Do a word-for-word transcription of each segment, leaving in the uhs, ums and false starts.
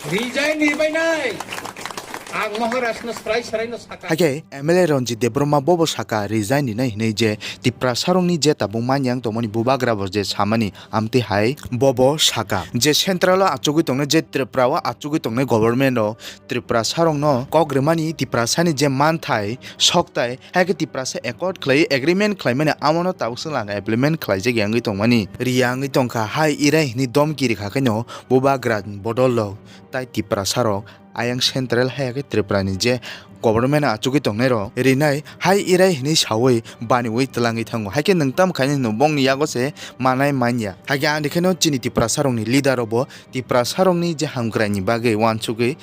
Resign ni bainai. Ang Maharaj no srai srai no saka. Haikhe M L A Ranjit Debbarma bobo saka resign rinai hinui je Tiprasarokni je tabuk manyang tongmani bubagra bo je samani amtwi hai bobo saka je central o achugwi tongnai je Tripura o achugwi tongnai government o Tiprasarokno kok rwmani Tiprasani je manthai soktai Haikhe Tiprasa accord khlai agreement khlaimani amono tabuk swkang implement khlaijak ya wngwi tongmani. Riya wngwi tongkha hai irai hwnwi domki rikha khaino bubagra bodol rok tai Tiprasa rok ayang central hai khe Tripura ni je government achugwi tongnai rok rinai hai irai hwnwi sawi baniwi twlangwi thango. Haikhe nwng tamo khainai hwno bongni yago se manai manya. Haikhe ani kheno chini Tiprasa rokni leader rok bo Tiprasa rokni je hamkrai ni bagwi uansugwi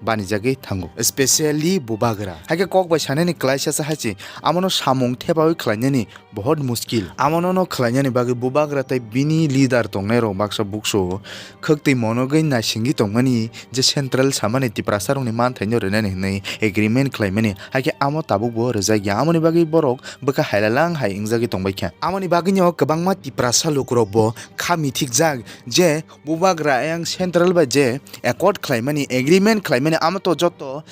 banijagwi thango, specially bubagra. Haikhe kok bai sanani klaisa sa hai se, amono samung thepawi khlainani bohot muskil. Amono no khlainani bagwi bubagra tei bini leader tongnai rok baksa bukso khwktwi monogwi naisingwi tongmani je central samani Tiprasa rokni manthai no rwnani hwnwi agreement khlaimani, haikhe amo tabuk bo rwjak ya. Amoni bagwi borok bwkha hailalang hai wngjagwi tongbai kha. Amoni bagwi no kwbangma Tiprasa lukurok bo kha mithikjak je bubagra ayang central bai je accord khlaimani, agreement khlaimani, amo to joto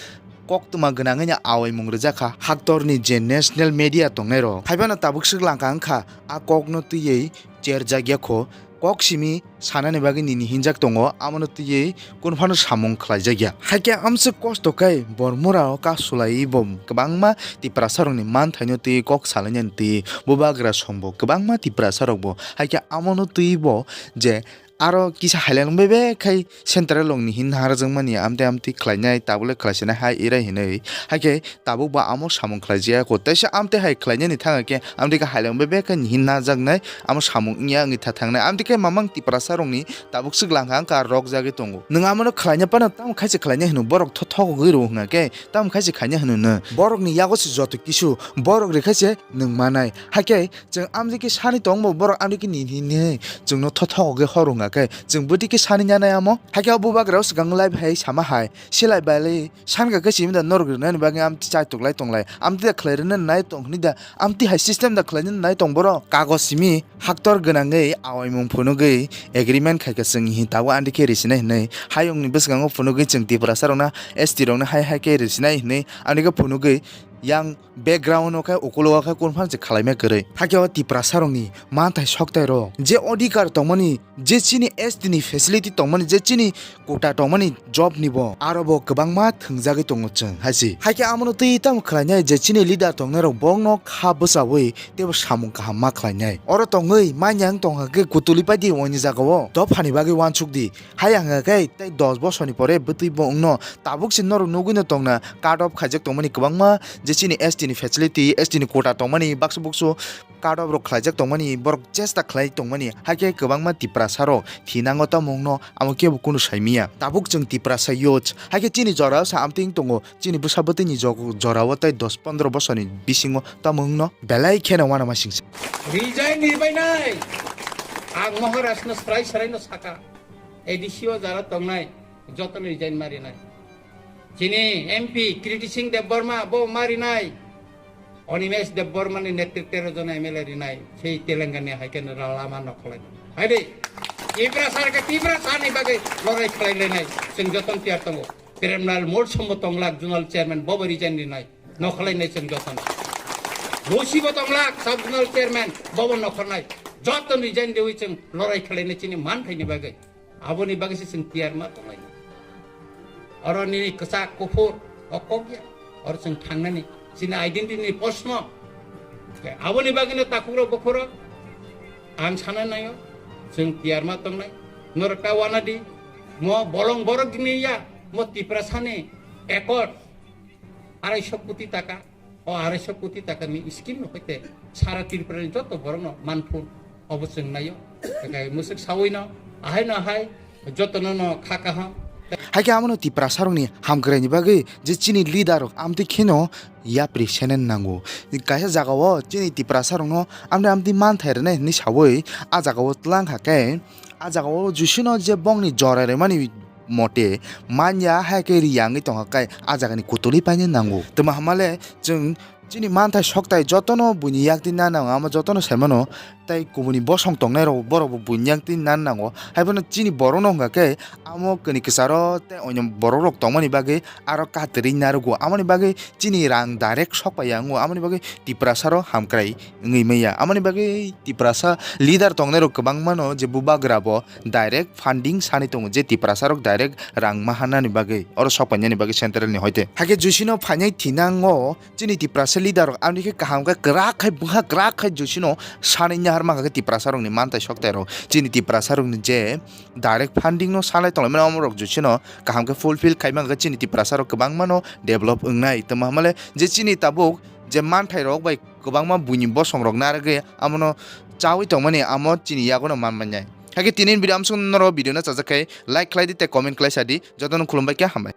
koktwma gwnangwi no awaimung rijak kha. Haktorni je national media tongnai rok, haiphano tabuk swk langka wngkha, a kokno twiwi cherjak ya kho, kok simi sanani bagwi nini hinjak tongo, amono twiwi kunu phano samung khlaijak ya. Haikhe amswk kosto khe Bormura o kasulaiwi bo kwbangma Tiprasa rokni manthaino twiwi kok salainani twiwi bubagra songbo kwbangma Tiprasa rokbo, haikhe amono twiwi bo je aro kisa hailang bebek khai central rokni hin naharjakmani amtwi amtwi khlainai, tabukle khlaisinai hai irai hinwi. Haikhe tabuk bo amo samung khlaijak ya kho. Teisa amtwi hai khlainani thangkhe amtwi khe hailang bebek khai hin naharjaknai, amo samung wngya wngwi tha thangnai. Amtwi khe mamang Tiprasa rokni tabuk swk langka wngkha rokjagwi tongo. Nwng amono khlaina phano tamo khai se khlainai hwno, borok tho-, thogogwi rwo hwnkha khe tamo khai se khainai hwno nw. Borokni yago se joto kisu, borok rikha se nwng manai. Haikhe Chwng amtwi khe sani tongbo borok amtwi khe nini hinwi chwngno thothok khe hor wngya khe chwng bwtwi khe sani nanai amo. Haikhe o bubagra o swkang live hai sama hai silai bai sankha khe simi da norok rwnani bagwi amtwi chaitok lai tonglai amtwi da khlai rwnani nai tong hwnwi da amtwi hai system da khlainani nai tong borok. Kagoj simi haktor gwnangwi awaimung phunugwi agreement khaikha chwng hi tabuk amtwi khe risinai hinwi hayungni bwskango phunugwi chwng Tiprasa rokno S T rokno hai hai khe risinai hinwi amtwi khe phunugwi yang background o khe ukulo o khe kunphang se khwlaima kwrwi. Hakhe o Tiprasa rokni manthai soktai rok je odhikar tongmani, je chini S T ni facility tongmani, je chini quota tongmani job ni bo, aro bo kwbangma thwngjagwi tongo chwng hai se. Hakhe amono twi tamo khlainai je chini leader tongnai rok bongno kha bwchaui teibo samung kaham ma khlainai. Oro tongwi manya wng tongkha khe kutuli paidi oini jagao dophani bagwi uansuk di. Hai ang khe tei dos bosorni pore bwtwi bo wngno tabuk se norok nugwi no tongna cut off khaijak tongmani kwbangma je chini S T ni facility, S T ni quota tongmani baksa buksu cut off rok khlaijak tongmani borok chesta khlai tongmani, hakhe kwbangma Tiprasa rok thinango tamo wngno amo kebo kunu saimiya. Tabuk chwng Tiprasa youth, hakhe chini jora sa amtwi wng tongo, chini bwsa bwtwi ni jog-, jora o tei dos pondro bosorni bisingo tamo wngno belai kheno uanama singsa. Resign ni bainai ang Maharaj no srai srai no saka. A D C o jara tongnai jotono resign ma rinai. Chini M P Kriti Singh Debbarma bo ma rinai. Animesh Debbarma ni netritwe rojona M L A rinai. Sei Telangana hai khe lama no khlai. Hai de. Tiprasa khe Tiprasa ni bagwi lorai khlai lenai. Chwng jotono tiyar tongo. Premlal Molsom bo tonglak zonal chairman bo bo resign rinai. Nokholai nai chwng jotono. Lusi bo tonglak sub zonal chairman bobo nokholnai. Joto ni jan dewi chwng lorai khlai nai chini man khaini bagwi. Aboni bagwi se chwng tiyar ma tonglai. Oro nini kwchak kuphur o kok ya. Oro chwng thangnani chini identity ni proshno. Aboni bagwi no takhuk rok bukhuk rok ang sana nayo chwng tiyar ma tongnai. Norok ta wana di mo bolong borok ni ya mo Tiprasa ni accord. Arai sho koti taka, o arai sho koti taka ni scheme no hoite sara Tripura ni joto borok no manphun obo chwng naio. Takai mwswk sawi no, ahai no ahai, joto no no kha kaham. Hai khe amo no Tiprasa rok ni hamkrai ni bagwi je chini leader rok amtwi kheno yapri senen nango. Kaisa jaga o chini Tiprasa rok no amtwi amtwi manthai rwnai hinwi sawi a jaga o twlang kha khe, a jaga o Jisu no je bongni jora rwmani mote manya hai khe ri yangwi tongkha khe a jaga ni kutulwi paina nango. Tamo hamale chwng Chini manthai soktai jotono buini yaktwi nan nango, amo jotono saimano, tei kubuni bosong tongnai rok borok bo buini yaktwi nan nango. Haiphano chini borok no hwnkha khe amo kani kwcharo tei onyo borok rok tongmani bagwi aro katirwi narugo. Amoni bagwi chini rang direct sokpaiya wngo, amoni bagwi Tiprasa rok hamkrai wngwi manya. Amoni bagwi Tiprasa leader tongnai rok kwbangma no je bubagra bo direct funding sanwi tongo je Tiprasa rok direct rang mahanani bagwi oro sokpainani bagwi central ni hoite. Hakhe jusino phainai thinango chini Tiprasa leader rok amoni khe kaham khe kwrak khai bwkha kwrak khai jusino sanwi nahar mankha khe Tiprasa rokni manthai soktai rok chini Tiprasa rokni je direct funding no sanai tonglaimani omorok jusino kaham khe fulfill khai mankha khe chini Tiprasa rok kwbangma no develop wngnai tongma hamale je chini tabuk je manthai rok bai kwbangma buini bosong rok narwgwi amono chawi tongmani amo chini yagono man manya. Hakhe tini video amsong norok video no chajak khe like khlai di tei comment khlai sa di, jotono khulumbai khe hambai.